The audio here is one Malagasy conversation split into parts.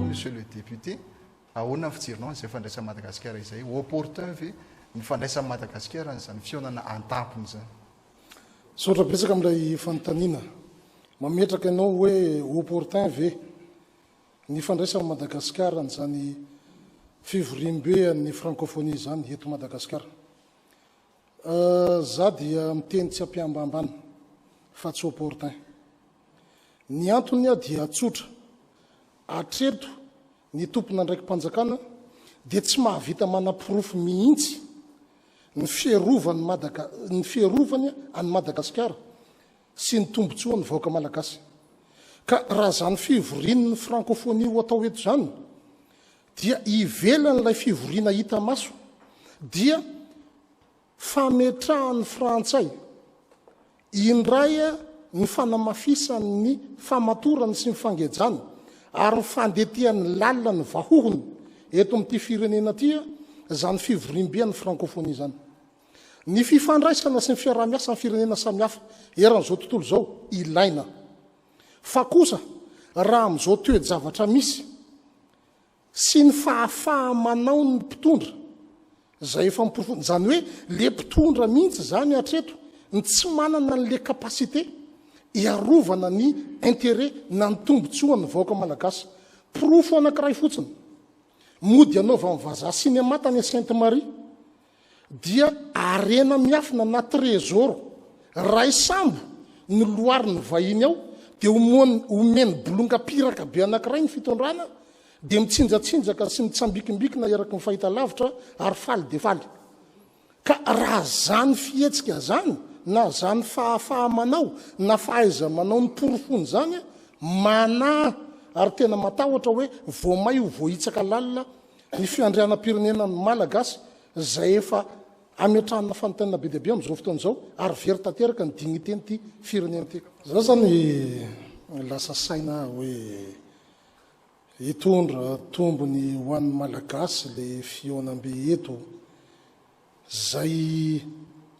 Monsieur le député, ahoana ny fijerinao an'izay fandraisan'i Madagasikara izay? Opportun ve ny fandraisan'i Madagasikara an'izany fihaonana an-tampony izany? Misaotra betsaka amin'ilay fanontaniana. Mametraka ianao hoe opportun ve ny fandraisan'i Madagasikara an'izany fivoriambe an'ny francophonie izany eto Madagasikara. Za dia miteny tsy ampiambambana fa tsy opportun. Ny antony dia tsotra, hatreto ny tompon'andraiki-panjakana dia tsy mahavita manaporofo mihitsy ny fiarovany Madaga ny fiarovany an'i Madagasikara sy ny tombontsoan'ny vahoaka malagasy. Ka raha izany fivorian'ny francophonie ho atao eto izany dia ivelan'ilay fivoriana hita maso dia Fametrahan'ny Frantsay indray ny fanamafisany ny famatorany sy ny fangejany ary ny fandetehany lalina ny vahohony eto amin'ity firenena ity izany fivoriambe an'ny Frankôfônia izany. Ny fifandraisana sy ny fiaraha-miasa amin'ny firenena samihafa eran'izao tontolo izao ilaina. Fa kosa raha amin'izao toe-javatra misy sy ny fahafaha-manaon'ny mpitondra izay efa miporofo, izany hoe le mpitondra mihitsy izany hatreto ny tsy manana an'le capacité hiarovana ny intérêt na ny tombotsoan'ny vahoaka malagasy. Porofo anankiray fotsiny, mody anaovan'ny vazaha cinéma tany Sainte Marie dia harena miafina na trésor ray sambo no loharin'ny vahiny ao dia omeny bolonga piraka be anankiray ny fitondrana dia mitsinjatsinjaka sy mitsambikimbikina eraky ny fahitalavitra ary faly dia faly. Ka raha zany fihetsika zany na zany fahafaha-manao na fahaiza-manao ny porofony zany manahy ary tena matahotra hoe vao may ho voahitsaka lalina ny fiandrianam-pirenena malagasy izay efa ametrahana fanontaniana be dia be amin'izao fotoana izao ary very tanteraka ny dignité-n'ity firenena ity. Za zany lasa saina hoe hitondra tombony ho an'ny Malagasy le fihaonambe eto zay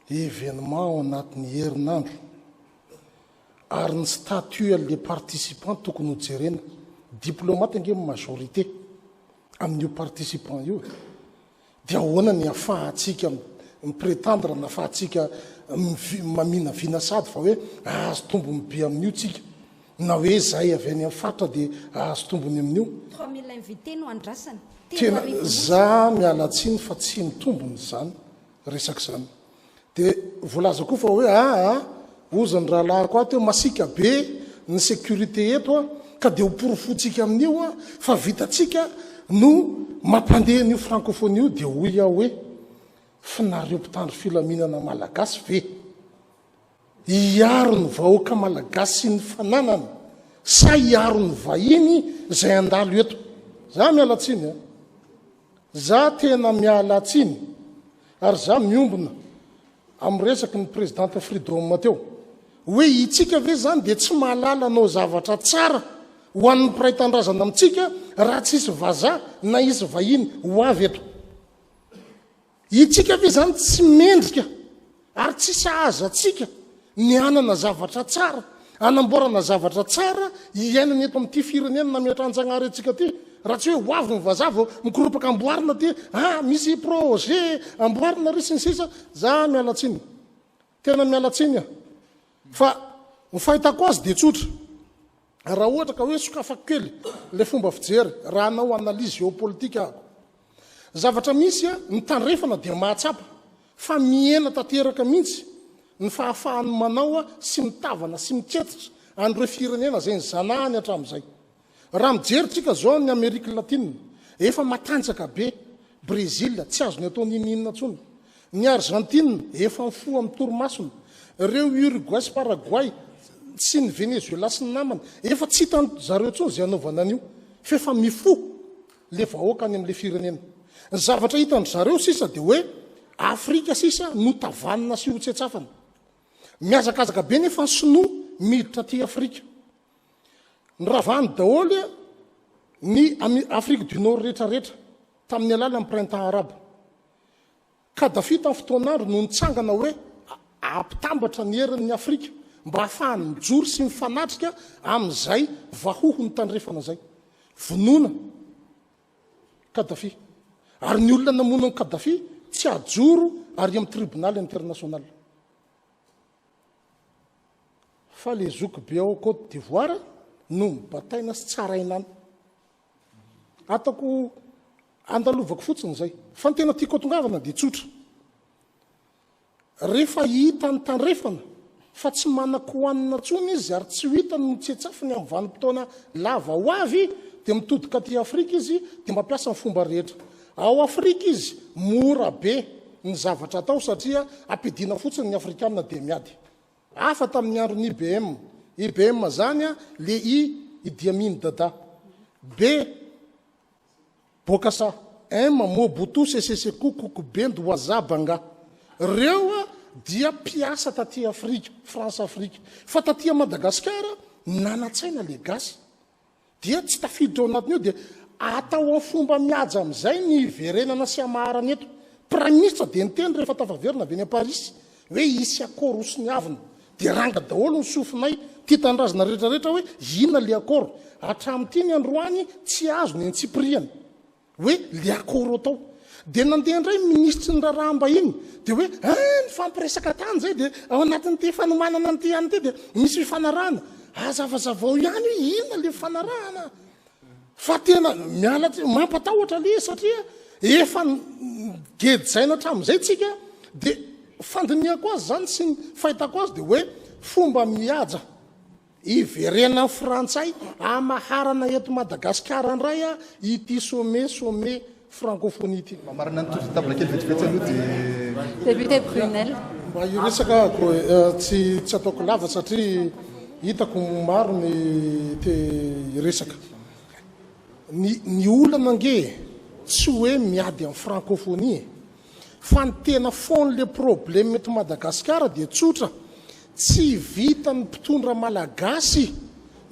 événement ao anatin'ny herinandro ary ny statut an'le participant tokony ho jerena, diplomate ange ny majorité amin'io participant io e. Dia ahoana ny afahantsika mi-pretendre na afahantsika maminavina sady fa hoe ahazo tombony be amin'io tsika na hoe zay avy any amin'ny faritra dia ahazo tombony amin'io. 3000 invités no andrasana. Tena za miala tsiny fa tsy mitombona izany resaka izany. Dia voalaza koa fa hoe aa hozy ny rahalahiko ato hoe masiaka be ny sécurité eto a, ka dia ho porofointsika amin'io a fa vitantsika no mampandeha an'io francophonie io, dia hoy aho hoe f'nareo mpitandro filaminana malagasy ve hiaro ny vahoaka malagasy sy ny fananany sa hiaro ny vahiny izay handalo eto? Za miala tsiny a. Za tena miala tsiny ary za miombona am resaky ny presidente Freedom teo hoe itsika ve zany dia tsy mahalala hanao zavatra tsara ho an'ny mpiray tanindrazana amintsika raha tsisy vazaha na hisy vahiny ho avy eto. Itsika ve zany tsy mendrika ary tsy sahaza antsika ny hanana zavatra tsara, hanamboarana zavatra tsara hiainana eto amin'ity firenena nametrahan-Jagnahary antsika ity, raha tsy hoe ho avy ny vazaha vao mikoropaka amboarina aty, ah misy projet amboarina ry sy ny sisa, za miala tsiny, tena miala tsiny aho, fa ny fahitako azy dia tsotra, raha ohatra ka hoe sokafako kely ilay fomba fijery raha hanao analyse géopolitique aho, Zavatra misy, ny tandrefana dia mahatsapa fa mihena tanteraka mihitsy ny fahafahany manao sy mitavana sy miketitra an'ireo firenena izay nizanahany hatramin'izay. Raha mijery tsika izao ny Amerique Latine, efa matanjaka be, Brésil tsy azony atao n'inon'inona intsony, ny Argentine efa mifoha amin'ny torimasony, ireo Uruguay sy Paraguay sy ny Venezuela sy ny namany, efa tsy hitan-dry zareo intsony izay hanaovana an'io fa efa mifoha. le vahoaka any amle firenena. Ny zavatra hitan-dry zareo sisa dia hoe Afrika sisa no tavanina sy hotsetsafana. Mihazakazaka be nefa ny sinoa miditra aty Afrika. Noravany daholo ny Afrique du Nord rehetra rehetra tamin'ny alalan'ny printemps arabe. Kadhafi tamin'ny fotoan'andro no nitsangana hoe hampitambatra ny herin'ny Afrika mba hahafahany mijoro sy mifanatrika amin'izay vahohon'ny tandrefana izay. Vonoina Kadhafi. Ary ny olona namono an'i Kadhafi tsy hajoro ary amin'ny tribunal international. Fa le zoky be ao Côte d'Ivoire no mibataina sy tsaraina any. Ataoko andalovako fotsiny izay. Fa ny tena tiako atongavana dia tsotra. Rehefa hitan'ny tandrefana fa tsy manan-kohanina intsony izy ary tsy ho hitany no tsetsafiny amin'ny vanim-potoana lava ho avy dia mitodika aty Afrika izy dia mampiasa ny fomba rehetra. Ao Afrika izy mora be ny zavatra atao satria ampiadiana fotsiny ny Afrikana dia miady. Hafa tamin'ny andron'ny IBM. IBM zany le I Idi Amin Dada. B Bokassa, M Mobutu Sese Seko Kuku Bendo Waza Banga. Reo dia mpiasa taty Afrika, France Afrique. Fa taty Madagasikara nanan-tsaina le gasy. Dia tsy tafiditra ao anatin'io dia atao amin'ny fomba mihaja amin'izay ny hiverenana sy hamaharana eto. Praiminisitra dia niteny rehefa tafaverina avy any Parisy hoe hisy accord hosoniavina. Dia ranga daholo ny sofinay tia tanindrazana rehetra rehetra hoe inona le accord. Hatramin'ity ny androany tsy azo ny antsipirihany hoe le accord atao. Dia nandeha indray ny minisitry ny raharaham-bahiny dia hoe ah nifampiresaka tany izay dia ao anatin'ity fanomanana an'ity ihany ity dia misy fifanarahana. Azavazavao ihany hoe inona le fifanarahana. Fa tena miala tsiny, mampatahotra le izy satria efa gejaina hatramin'izay tsika dia fandinihako azy zany sy ny fahitako azy dia hoe fomba mihaja hiverenan'ny frantsay hamaharana eto Madagasikara indray ity sommet sommet francophonie ity. Mamarana ny tour de table kely vetivety aloha dia. Député Brunelle. Mba hiresaka ahako e, tsy tsy ataoko lava satria hitako maro ny te hiresaka. Ny ny olana ange tsy hoe miady amin'ny francophonie e. Fa ny tena fond le problème eto Madagasikara dia tsotra, tsy vitan'ny mpitondra malagasy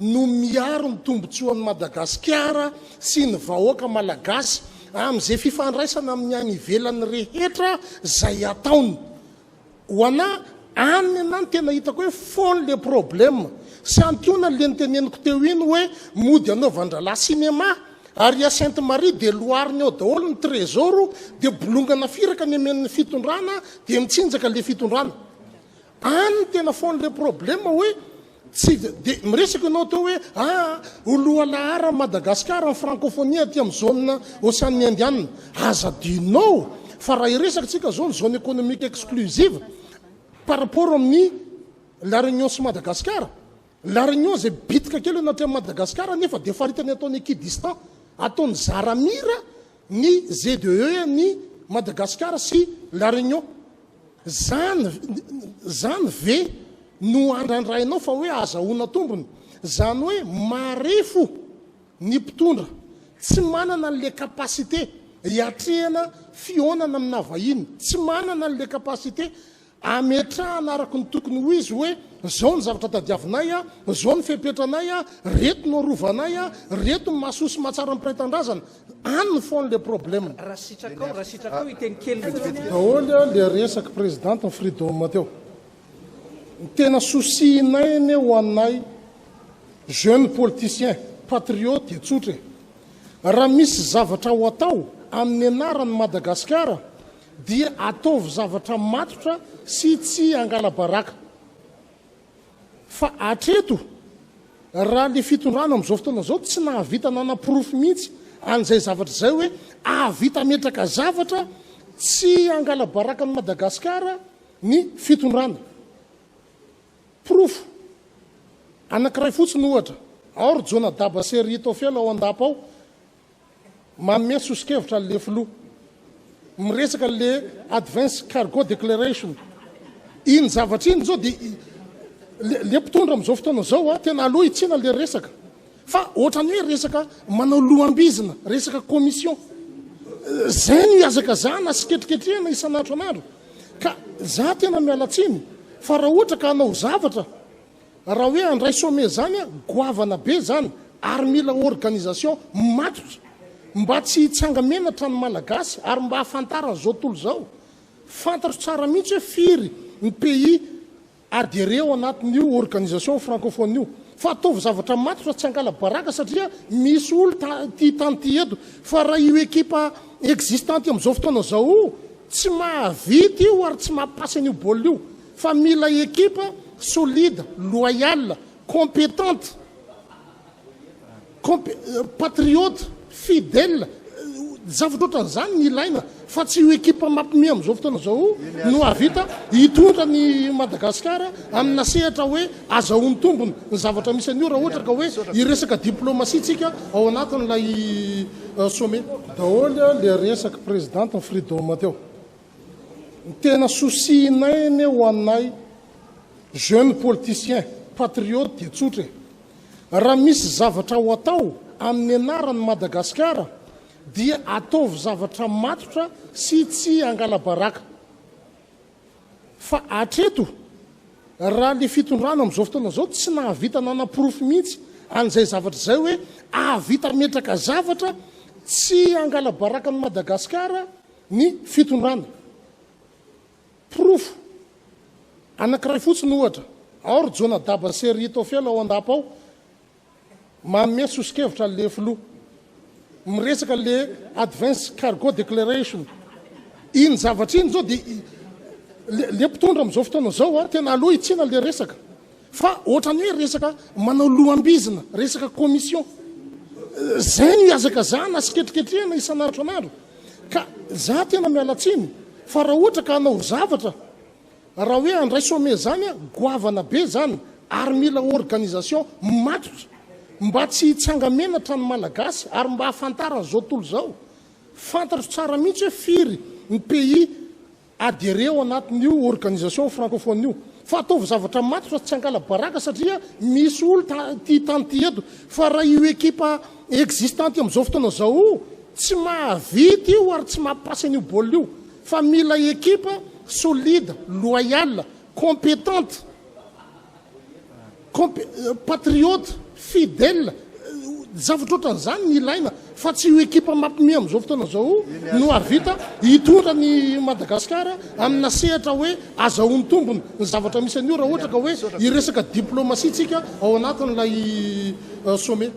no miaro ny tombotsoan'i Madagasikara sy ny vahoaka malagasy amin'izay fifandraisana amin'ny any ivelany rehetra zay ataony. Ho anà, any ny anà no tena hitako hoe fond le problème. Santionany le noteneniko teo iny hoe mody anaovan-dralahy cinéma ary i Sainte Marie dia lohariny ao daholo ny trésor dia bolongana firaka ny amen'ny fitondrana dia mitsinjaka le fitondrana. Any ny tena fond le problème hoe tsy dia miresaka ianao teo hoe ah ho lohalaharan'i Madagasikara ny francophonie aty amin'ny zone ocean indiana. Aza adinonao fa raha hiresaka tsika zao ny zone économique exclusive par rapport amin'ny La Réunion sy Madagasikara. La Réunion izay bitika kely eo anatrehan'i Madagasikara nefa dia faritany ataony équidistant, ataony zaramira ny ZEE an'i Madagasikara sy La Réunion. Zany zany ve no andrandrainao fa hoe azahoana tombony? Zany hoe marefo ny mpitondra, tsy manana an'le capacité hiatrehana fihaonana amina vahiny, tsy manana an'le capacité Ametrahana araka ny tokony ho izy hoe zao ny zavatra tadiavinay a, zao ny fepetranay a, reto no arovanay a, reto ny mahasoa sy mahatsara ny mpiray tanindrazana. Any ny fond le problème. Raha sitrakao, raha sitrakao hiteny kely fotsiny aho. Daholo le resaky présidente ny freedom teo. Ny tena souci-nay anie ho anay jeune politicien, patriote dia tsotra e. Raha misy zavatra ho atao amin'ny anaran'i Madagasikara dia ataovy zavatra matotra sy tsy angala-baraka. Fa hatreto, raha le fitondrana amin'izao fotoana izao tsy nahavita nanaporofo mihitsy an'izay zavatra izay hoe hahavita hametraka zavatra tsy angala-baraka an'i Madagasikara ny fitondrana. Porofo anankiray fotsiny ohatra, ao ry Jonadaba sy ry Ahitofela ao an-dapa ao, Manome soso-kevitra an'le filoha. Miresaka an'le Advance Cargo Declaration. Iny zavatra iny zao dia le le mpitondra amin'izao fotoana izao a, tena aleo hitsiana le resaka. Fa ohatran'ny hoe resaka manao loham-bizina, resaka commission. Zay no ihazakazahana sy ketriketrehana isan'andro isan'andro. Ka za tena miala tsiny fa raha ohatra ka hanao zavatra Raha hoe handray sommet zany a, goavana be zany ary mila organisation matotra mba tsy hitsanga-menatra ny Malagasy ary mba hahafantaran'izao tontolo izao. Fantatro tsara mihitsy hoe firy ny pays. adhérer ao anatin'io organisation francophone io. Fa ataovy zavatra matotra tsy angala baraka satria misy olo tia tany ty eto. Fa raha io ekipa existante amin'izao fotoana izao io tsy mahavita io ary tsy maha-pasy an'io baolina io. Fa mila ekipa solide, loyale, compétente, patriote, fidèle, zavatra ohatran'izany ny ilaina fa tsy io ekipa mampime amin'izao fotoana izao io no hahavita hitondra ny Madagasikara amina sehatra hoe azahoany tombony ny zavatra misy an'io raha ohatra ka hoe hiresaka diplomatie tsika ao anatin'ilay sommet. Daholo le resaky présidente ny freedom teo. Ny tena souci-nay anie ho anay jeunes politiciens patriotes dia tsotra e. Raha misy zavatra ho atao amin'ny anaran'i Madagasikara dia ataovy zavatra matotra sy tsy angala-baraka. Fa hatreto raha le fitondrana amin'izao fotoana izao tsy nahavita nanaporofo mihitsy an'izay zavatra izay hoe ahavita hametraka zavatra tsy angala-baraka an'i Madagasikara ny fitondrana. Porofo anankiray fotsiny ohatra, ao ry Jonadaba sy ry Tofela ao an-dapa ao, manome soso-kevitra an'le filoha, miresaka le Advance Cargo Declaration. Iny zavatra iny zao dia le mpitondra amin'izao fotoana izao tena aleo hitsiana le resaka. Fa ohatran'ny hoe resaka manao loham-bizina, resaka commission. Zay no ihazakazahana sy ketriketrehana isan'andro isan'andro. Ka za tena miala tsiny fa raha ohatra ka hanao zavatra, raha hoe handray sommet zany an, goavana be zany ary mila organisation matotra mba tsy hitsanga-menatra ny Malagasy ary mba hahafantaran'izao tontolo izao. Fantatro tsara mihitsy hoe firy ny pays adherer ao anatin'io organisation francophone io. Fa ataovy zavatra matotra tsy angala baraka satria misy olo tia tany ty eto. Fa raha io ekipa existante amin'izao fotoana izao io tsy mahavita io ary tsy maha-pasy an'io baolina io. Fa mila ekipa solide, loyale, compétente. Patriote, fidèle, zavatra ohatran'izany ny ilaina fa tsy io ekipa mampime amin'izao fotoana izao io no hahavita hitondra ny Madagasikara amina sehatra hoe azahoany tombony ny zavatra misy an'io raha ohatra ka hoe hiresaka diplomatie tsika ao anatin'ilay sommet.